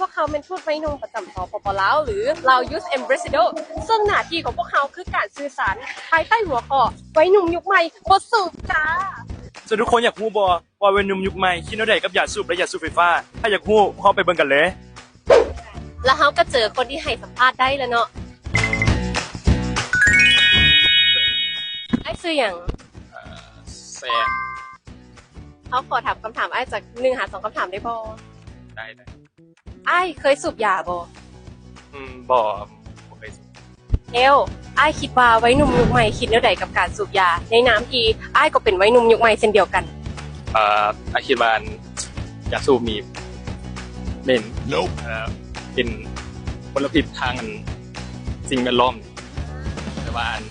ພວກເຮົາແມ່ນທູດໄວໜຸ່ມປະຈຳ ສປປ ລາວ ຫຼື Lao Youth Ambassador ເຊິ່ງໜ້າທີ່ຂອງພວກເຮົາຄືການສື່ສານພາຍໃຕ້ຫົວຂໍ້ ໄວໜຸ່ມຍຸກໃໝ່ບໍ່ສູບຢາ. ສ່ວນທຸກຄົນຢາກຮູ້ບໍ່ວ່າໄວໜຸ່ມຍຸກໃໝ່ຄິດແນວໃດກັບຢາສູບ ແລະ ຢາສູບໄຟຟ້າ? ຖ້າຢາກຮູ້ ເຮົາໄປເບິ່ງກັນເລີຍ. ແລ້ວເຮົາກໍເຈີຄົນທີ່ໃຫ້ສຳພາດໄດ້ແລ້ວເນາະ. ອ້າຍຊື່ຫຍັງ? ເອີ ແຊງ. ເຮົາຂໍຖາມຄຳຖາມອ້າຍຈັກໜຶ່ງຫາສອງຄຳຖາມໄດ້ບໍ່? ໄດ້ ໄດ້. ອ້າຍເຄີຍສູບຢາບໍ່? ອືມ ບໍ່ ບໍ່ເຄີຍສູບ. ແລ້ວອ້າຍຄິດວ່າໄວໜຸ່ມຍຸກໃໝ່ຄິດແນວໃດກັບການສູບຢາ ໃນນາມທີ່ອ້າຍກໍເປັນໄວໜຸ່ມຍຸກໃໝ່ເຊັ່ນດຽວກັນ? ເອີ ອ້າຍຄິດວ່າ ອັນ ຢາສູບນີ້ເໝັນ ເອີ ເປັນມົນລະພິດທາງ ອັນ ສິ່ງແວດລ້ອມ ແຕ່ວ່າ ອັນ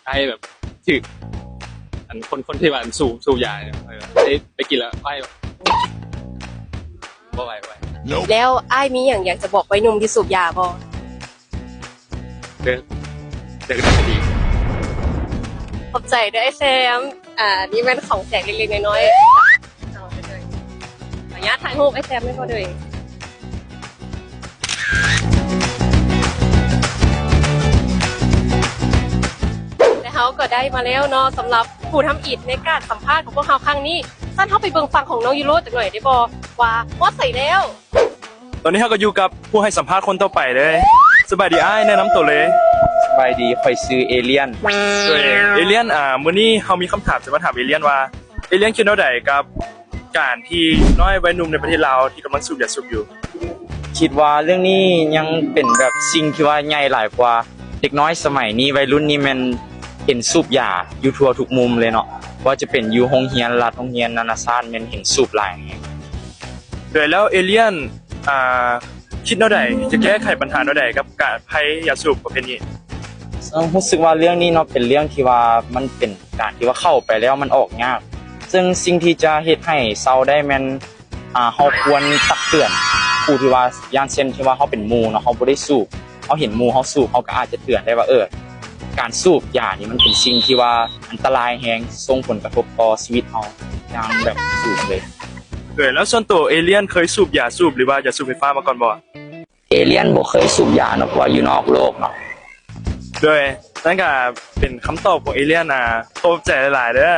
ອ້າຍແບບຖືກ ອັນ ຄົນ ຄົນທີ່ວ່າ ອັນ ສູບ ສູບຢາ ເອີ ໄດ້ ໄດ້ກິນແລ້ວອ້າຍແບບ ບໍ່ໄຫວ ບໍ່ໄຫວ. ແລ້ວອ້າຍມີຫຍັງຢາກຈະບອກໄວໜຸ່ມທີ່ສູບຢາບໍ່? ເລີກ ເລີກໄດ້ກໍດີ. ຂອບໃຈເດີອ້າຍແຊມ. ອ່າ ນີ້ແມ່ນຂອງແຈກເລັກໆນ້ອຍໆ. ຂໍອະນຸຍາດຖ່າຍຮູບອ້າຍແຊມໄດ້ບໍ່ເດີ? ແລະເຮົາກໍໄດ້ມາແລ້ວເນາະ ສຳລັບຜູ້ທຳອິດໃນການສຳພາດຂອງພວກເຮົາຄັ້ງນີ້. ຊັ້ນເຮົາໄປເບິ່ງຝັ່ງຂອງນ້ອງຢູໂຣຈັກໜ້ອຍໄດ້ບໍ່ ວ່າຮອດໃສແລ້ວ? ຕອນນີ້ເຮົາກໍຢູ່ກັບຜູ້ໃຫ້ສຳພາດຄົນຕໍ່ໄປເລີຍ. ສະບາຍດີອ້າຍ ແນະນຳໂຕເລີຍ. ສະບາຍດີ ຂ້ອຍຊື່ເອລຽນ. ເອລຽນ ອ່າ ມື້ນີ້ເຮົາມີຄຳຖາມຈະມາຖາມເອລຽນວ່າ ເອລຽນຄິດແນວໃດກັບການທີ່ນ້ອຍໄວໜຸ່ມໃນປະເທດລາວທີ່ກຳລັງສູບຢາສູບຢູ່? ຄິດວ່າເລື່ອງນີ້ຍັງເປັນແບບສິ່ງທີ່ວ່າໃຫຍ່ຫຼາຍກວ່າ. ເດັກນ້ອຍສະໄໝນີ້ ໄວລຸ້ນນີ້ແມ່ນເຫັນສູບຢາຢູ່ທົ່ວທຸກມຸມເລີຍເນາະ, ບໍ່ວ່າຈະເປັນຢູ່ໂຮງຮຽນລັດ ໂຮງຮຽນນານາຊາດ ແມ່ນເຫັນສູບຫຼາຍແຮງ. ໂດຍແລ້ວເອລຽນ ອ່າ ຄິດແນວໃດ ຈະແກ້ໄຂບັນຫາແນວໃດກັບການໄພຢາສູບປະເພດນີ້? ເຊິ່ງຮູ້ສຶກວ່າເລື່ອງນີ້ເນາະ ເປັນເລື່ອງທີ່ວ່າມັນເປັນການທີ່ວ່າເຂົ້າໄປແລ້ວມັນອອກຍາກ, ເຊິ່ງສິ່ງທີ່ຈະເຮັດໃຫ້ເຊົາໄດ້ແມ່ນ ອ່າ ເຮົາຄວນຕັກເຕືອນຜູ້ທີ່ວ່າ ຢ່າງເຊັ່ນທີ່ວ່າເຮົາເປັນໝູ່ເນາະ ເຮົາບໍ່ໄດ້ສູບ ເຮົາເຫັນໝູ່ເຮົາສູບ ເຮົາກໍອາດຈະເຕືອນໄດ້ວ່າ ເອີ ການສູບຢານີ້ມັນເປັນສິ່ງທີ່ວ່າອັນຕະລາຍແຮງ ສົ່ງຜົນກະທົບຕໍ່ຊີວິດເຮົາຢ່າງແບບສູງເລີຍ. ໂດຍແລ້ວສ່ວນໂຕເອລຽນເຄີຍສູບຢາສູບ ຫຼືວ່າຢາສູບໄຟຟ້າມາກ່ອນບໍ່? ເອລຽນບໍ່ເຄີຍສູບຢາເນາະ ເພາະວ່າຢູ່ນອກໂລກເນາະ. ໂດຍນັ້ນກໍເປັນຄຳຕອບຂອງເອລຽນນະ. ຂອບໃຈຫຼາຍໆເດີ.